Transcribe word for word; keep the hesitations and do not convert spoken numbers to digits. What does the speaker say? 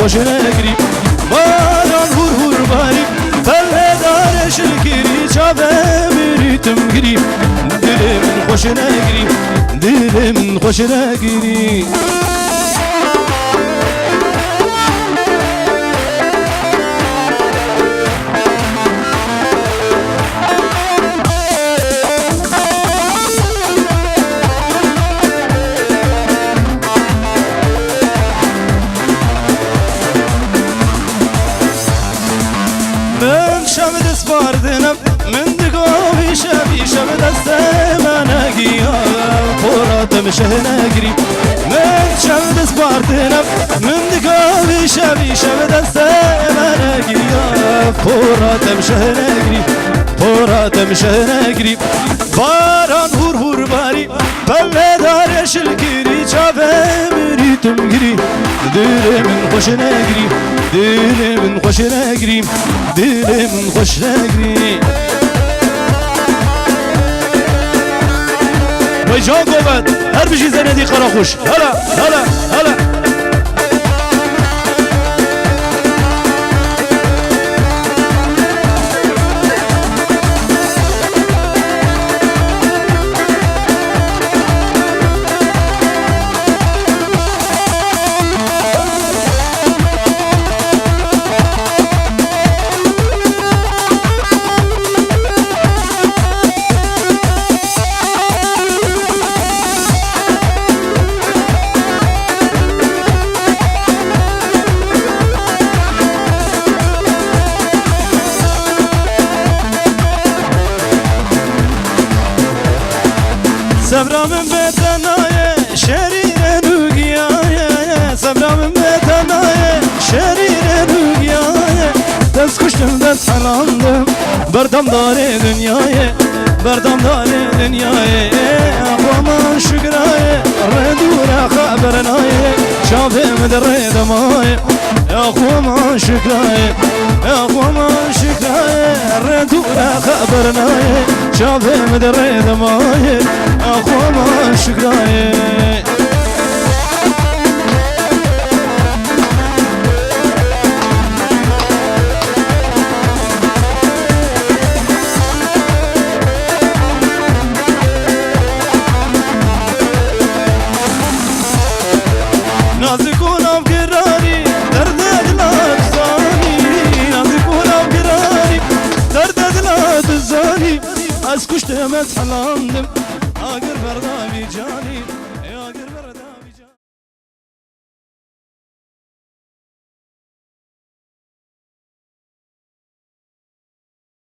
Xweş negirî, baran hûr hûr barî, pele dare şil kirî, çavê min rîtim girî, dilê min xweş negirî, dilê min xweş negirî. Min şev dispardine, min digovî şevî şev destê me negiya, pora te min şeh negirî. Min şev dispardine, min digovî şevî şev destê me negiya, pora te min şeh negirî, pora te min şeh negirî. Baran hûr hûr barî, pele dare şil kirî, çavê min rîtim girî, dilê min xweş negirî, dilê min xweş negirî, dilê min xweş negirî. Vay can Govet, her bijî Zenedî Karaxuş. Hele, hele, hele. Sebra min bê te nayê, şerîne nûgiyaye. Sebra min bê te nayê, şerîne nûgiyaye. Dest kuştim, dest helandim, berdamdarê dinyayê, berdamdarê dinyayê. Axwe min şikrayê, rê dûre xeber nayê, çavê min di rê de mayê. Axwe min şikrayê, axwe min şikrayê, rê dûre xeber nayê, çavê min di rê de mayê. Axwe min şikrayê. Nazik û navgirarî, derdê dila dizanî. Nazik û navgirarî, derdê dila dizanî. Ez kuştim, ez helandim, agir berdavî canî.